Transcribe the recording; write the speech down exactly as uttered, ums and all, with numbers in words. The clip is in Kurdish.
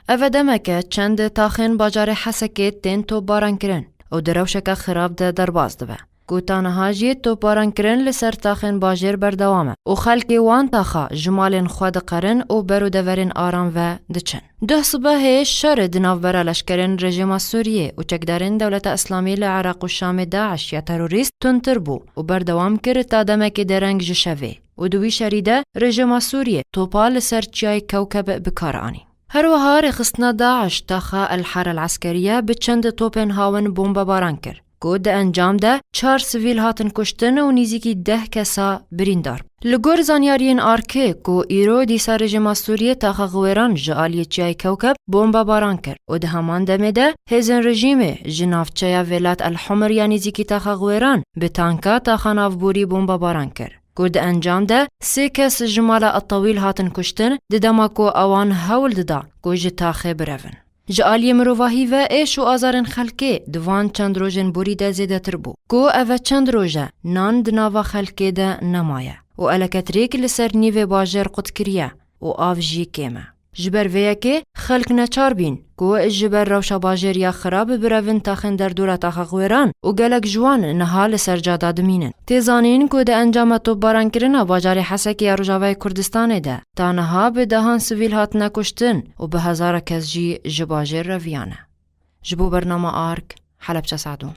Ev e demeke çend taxên bajarê Hesekê tên topbarankirin û di rewşeke xirab de derbas dibe. Ku ta niha jî topbarankirin li ser taxên bajêr berdewam e û xelkê wan taxa ji malên xwe diqerin û ber û deverên aram ve diçin. Duh sibehê şer di navbera leşkerên rejîma Sûriyê û çekdarên Dewleta Îslamî li Iraq û Şamê DAIŞ ya terorîst tundtir bû û berdewam kir ta demekê dereng ji şevê û di wî şerî de rejîma Sûriyê topa li ser çiyayê Kewkeb bi kar anî. Her wiha rêxistina DAIŞ taxa El Har El Eskeriye bi çend topên hawin bombebaran kir, ku di encam de çar sivîl hatin kuştin û nîzîkî deh kesa birîndar. Li gor zanyariyên ARKê, ku îro dîsa rejîma Sûriyê taxa Xiwêran ji aliyê çiyayê Kewkeb bombebaran kir û di heman demê de hêzên rejîmê ji navçeya Velat El Humr ya nîzîkî taxa Xiwêran bi tanka taxa navborî bombebaran kir, ku di encam de sê kes ji mala Etewîl hatin kuştin, di dema ku ewan hewl didan ku ji taxê birevin. Ji aliyê mirovahî ve êş û azarên xelkê di van çend rojên borî de zêdetir bû, ku ev e çend roj e nan di nava xelkê de nemaye û eleketrîk li ser nîvê bajêr qut kiriye û av jî kêm e. Ji ber vê yekê xelk neçar bîn ku ji ber rewşa bajêr ya xirab birevin taxên derdora taxa Xwêran û gelek ji wan niha li ser cada dimînin. Tê zanîn ku di encama topbarankirina bajarê Hesekê ya Rojavayê Kurdistanê de ta niha bi dehan sivîl hatine kuştin û bi hezara kes jî ji bajêr reviyane. Ji bo bernama ARK, Helebçe Sadûn.